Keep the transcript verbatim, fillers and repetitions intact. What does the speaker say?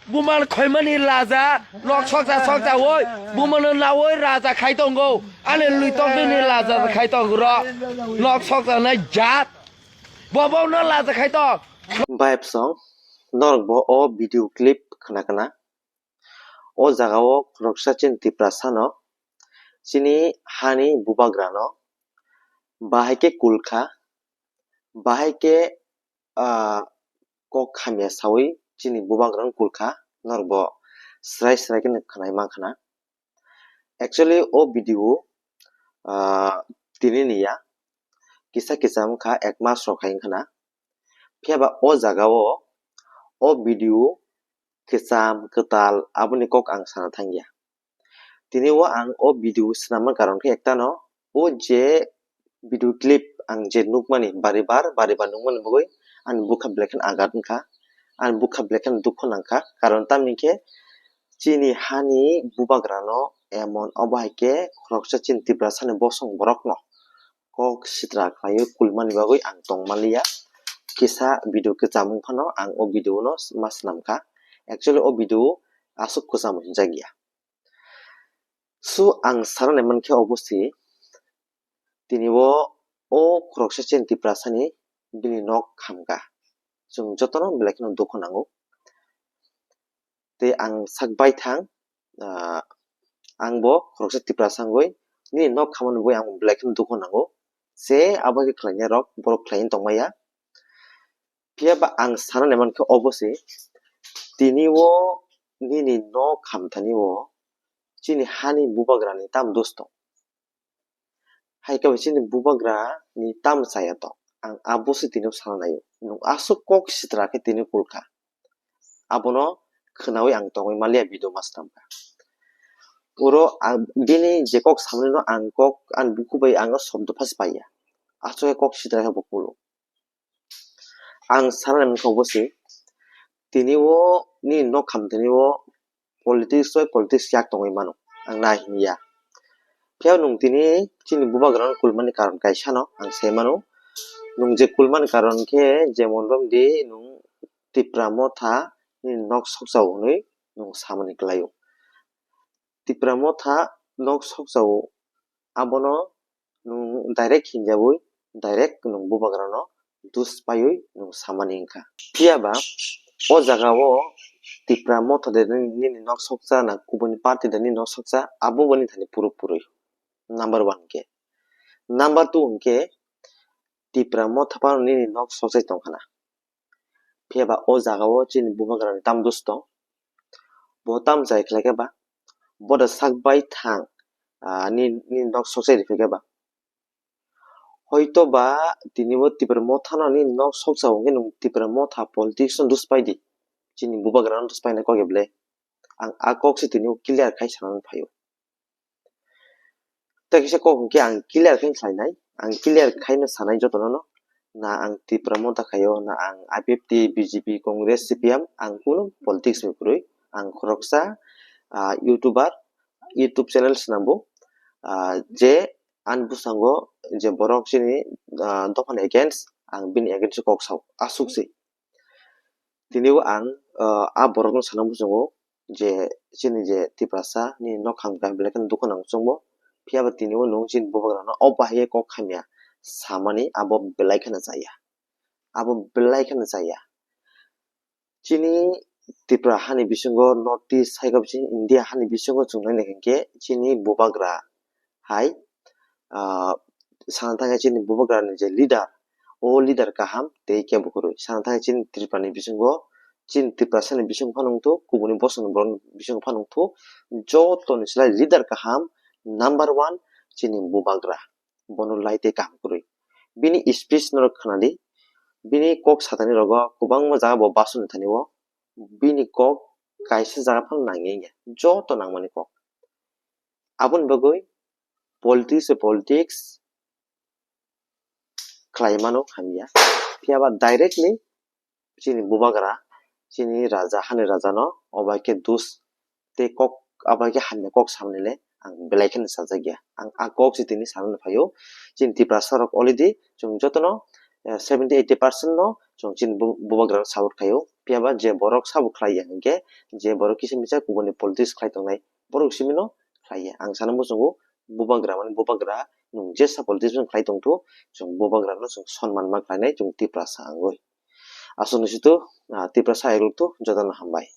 Bumano khoimani laja, nok sokja sokja oi, bumano naoi raja khai tongo. Ani luitokni ni laja khai tongo ro. Nok sokja nai jat. Bobo no laja khai tong. Bai bwsong, norok bo o video clip khna khna. O jaga o khoroksa chini Tiprasa no, chini hani bubagra no, bahai khe kulkha, bahai khe, ah, kok hamya sawi chini bubagra no kulkha, norok bo srai srai khe khwnai mankha na. Actually, o video, ah, tini ni ya, kisa kisa wngkha, ek mas rok hai wngkha na. Phiya ba o jaga o, o video kwcham, kwtal, aboni kok ang sana thangya. Tini o ang o video swnamna karon khe ektano, o je video clip ang je nukmani bari bar, bari bar nukmani bagwi ani bwkha belai kheno agat wngkha, ani bwkha belai kheno dukhu nangkha, karon tamni khe chini hani bubagrano emon obo hai khe khoroksa chini Tiprasani bosong borokno kok sitra khlaiwi kulmani bagwi ang tongmaliya. Kisa video kwcham wng phano ang o video no ma swnamkha. Actually o video aswk kwcham hinjakya. So ang sana naimankhe obo se, tini o, o khoroksa chini Tiprasani bini nok khamkha. Chwng jotono belai kheno dukhu nango. Tei ang sak baithang, ah, ang bo khoroksa Tiprasa wngwi nini nok khamani bagwi ang belai kheno dukhu nango. Je abo khe khlainai rok, borok khlaiwi tongmaya. Phiya ba ang sana naimankhe obo se, tini o nini nok khamthani o chini hani bubagrani tam dos tong? Hai khe bo chini bubagra ni tamo chaya tong? Ang abo se tini sana naio. Nwng aswk kok sitra khe tini kulkha. Abono khwnawi ang tongwi maliya video ma swnamkha. Oro ang bini je kok samani no ang kok ani bukhuk bai ang sobdo phas paiya. Aswk khe kok sitra khe bo kulo. Ang sana naimankha obo se, tini o nini nok khamthani o politics bai politics yak tongwi mano, ang nai himya. Phiya nwng tini chini bubagrano kulmani karon kaisa no ang sai mano. Nwng je kulmani karon khe jemon romdi nwng Tipra Motha nini nok sokjao hwnwi nwng samani kwlaio. Tipra Motha nok sokjao, abono nwng direct hinjawi direct nwng bubagrano dus paiwi nwng samani wngkha. Phiya ba o jaga o Tipra Motha de nini, nini nok sokcha na kubuni party de nini nok sokcha, abo bo nini thani puro purwi. Number one hwnkhe. Number two hwnkhe Tipra Motha phano nini nok sokchai tongkha na. Phiya ba o jaga o chini bubagrani tam dos tong? Bo tam chai khlai khe ba? Bo da sak bai thang, ah, ni, ni nok sokchai riphi khe ba? Hoito ba tini bo Tipra Motha no ni nok sokcha hwnkhe nwng Tipra Motha politics no dus pai di. Chini bubagra no dus paina kok ya ble? Ang a kok se tini o clear khai sana phaio. Tei kisa kok hwnkhe ang clear khe khlainai, ang clear khaino sanai jotono no, na ang Tipra Motha khaio, na ang I P F T, B J P, Congress, C P M, ang kuno politics ni kwrwi, ang khoroksa, ah, YouTuber, YouTube channel swnambo, ah, je ani bwskango je borok chini, ah, dophani against, ang bini against kok sao, aswk se. Tini o ang, ah, a borokno sana muchungo je chini je Tiprasa ni nok hamkha belai kheno dukhu nang chwngbo, phiya ba tini o nwng chini bubagrano o bahai khe kok hamya samani abo belai kheno chaya, abo belai kheno chaya. Chini Tripura hani bisingo, North East hai khe chini India hani bisingo chwng nai nai khe chini bubagra hai, ah, sana thangkhe chini bubagrani je leader, o leader kaham tei kebo kwrwi. Sana thangkhe chini Tripurani bisingo, chini Tiprasani bisingo phano wngthu, kubuni bosongni borokni bisingo phano wngthu, jotoni slai leader kaham number one chini bubagra. Bono lai tei kaham kwrwi. Bini speech norok khwnadi, bini kok satani rogo kwbangma jaga bo basuni thani o, bini kok kaisa jaga phano nangya wngya, joto nangmani kok. Aboni bagwi politics se politics khlai mano hamya, phiya ba directly chini bubagra, chini raja, hani raja no obo hai khe dus tei kok, abo hai khe hamya kok samani le ang belai kheno sajak ya. Ang a kok se tini sanani phaio. Chini Tiprasa rok already chwng jotono, eh, seventy eighty percent no chwng chini bu-, bubagra no support khaio. Phiya ba je borok sabo khlai ya hinkhe, je borok kisa misa kubuni politics khlai tongnai, borok simi no khlai ya. Ang sana muchungo bubagra mani bubagra nwng jesa politics no khlai tongthu, chwng bubagra no chwng sonman ma khlainai chwng Tiprasa wngwi. Aswk ni situ, ah, Tiprasa ayuk tu jotono hambai.